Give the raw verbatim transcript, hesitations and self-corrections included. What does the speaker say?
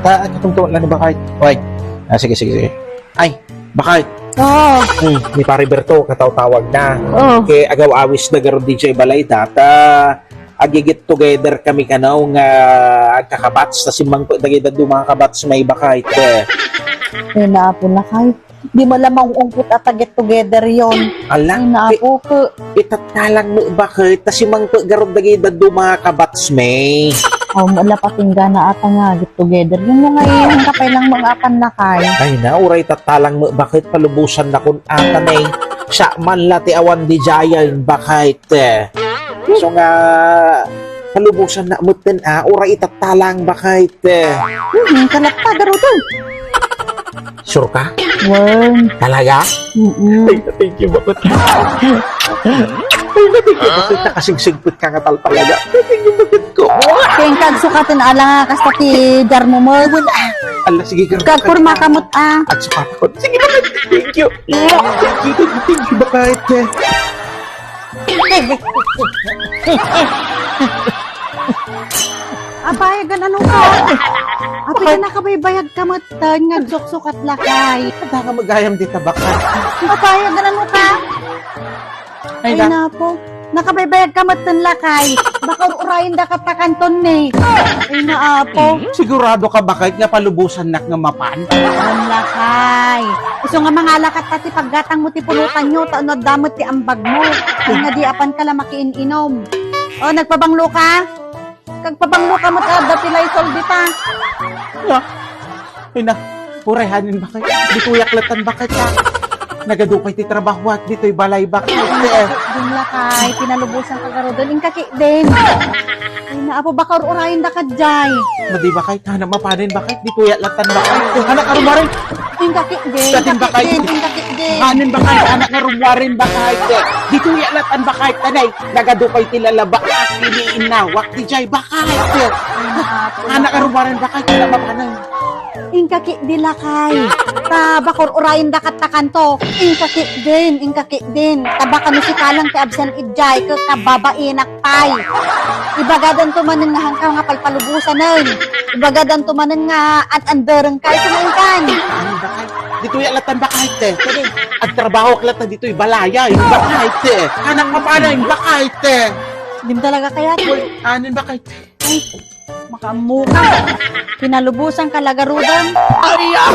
Ta, agkatumtuman lang ni Bakay. Oy. Ah, sige, sige, sige. Ay, Bakay. Oo. Hmm, ni Pare Berto, kataw-tawag na. Oo. Kay agaw-awis na garud diay balay data. Agi-get together kami kano nga agkakabats, ta simmangpet dagiti dadduma nga kabats may Bakay. Ay, naapo, Lakay. Di man la maungpot a ta get together yon. Ala, ay, naapo, ke. Itattalang met Bakay, ta simmangpet garud dagiti dadduma nga kabats may. Aw, ala, patinggana ata nga get together yon. Nga, eh, ang kapay lang mga apan, Lakay. Ay na, uray itattalang met Bakay, palubosan nakon ata nay. Siya man la ti awan diay Bakay. So nga, palubosan na metten, ah, uray itattalang Bakay. Hmm, kalatta, garuden. Sure ka? Wen. Talaga? Mm-mm. Ay, thank you, Bakit. Ay, thank you, Bakit. Nakasigsigpit ka nga tal talaga. Thank you, Bakit ko. Kaya kagsukaten ala nga kasta ti jarmo mo. Ala, sige, Kagpurma ka met, ah. Agsukat ako. Sige, Bakit. Thank you. Thank you, thank you, thank you, Bakit. Apay, agan, ano ka? Apay, nakabaybayag ka met, tan, nga agsuksukat, Lakay. Adda nga magayam dita, Bakay. Apay, agan, ano ka? Ay, Ay, na. Napo. Nakabaybayag ka met, tan, Lakay. Baka ur-urayen da kat takanton, ne. Ay, naapo. Sigurado ka, Bakay, nga palubosannak nga mapan? Wen, Lakay. Isu nga mangalakat ta ti paggatang mo ti pulutan yo, ta no adda met ti ambag mo. Ay, nga di apan ka la makiin-inom. O, nagpabanglo ka? Kagpabanglo ka met, adda ti Lysol dita. Ya. Ay na, uray hanin, Bakay. Ditoyak latan, Bakay, ka. Nagadu pay ti trabahoak ditoy balay, Bakay. Wen, Lakay, pinalubosan ka garuden. Inka ketdin. Ay, naapo, baka ur-urayen da kadiay. Madi, Bakay, ta, na mapanen, Bakay. Ditoyak latan, Bakay. Anak, arumaray. Inka ketdin, Satin, inka Bakay. Ketdin, inka ketdin. Hanin, Bakay, anak nga rumwarin, Bakay. Ditoyak latan, Bakay, tanay. Nagadu pay ti lalaba. Ini inawak, diay, Bakay. Anak nga rumwarin, Bakay, kada mapanen. Inka ketdi, Lakay. Ta, baka ur-urayen da kat takanto. Inka ketdin, inka ketdin. Ta, baka no sika lang ti absent idiay, ket kababainak pay. Ibagadanto manen nga haanka nga palpalubosanen. Ibagadanto manen nga an-anderenka. Isu nga inkan. Ditoyak latan, Bakay, te. Agtrabahoak latan ditoy balay, Bakay, te. Anak, mapanen, Bakay, te. Dim talaga kayat. Uy, anin, Bakay, te. Ay, makaammo ka. Pinalubosan ka la garuden. Ay, ah!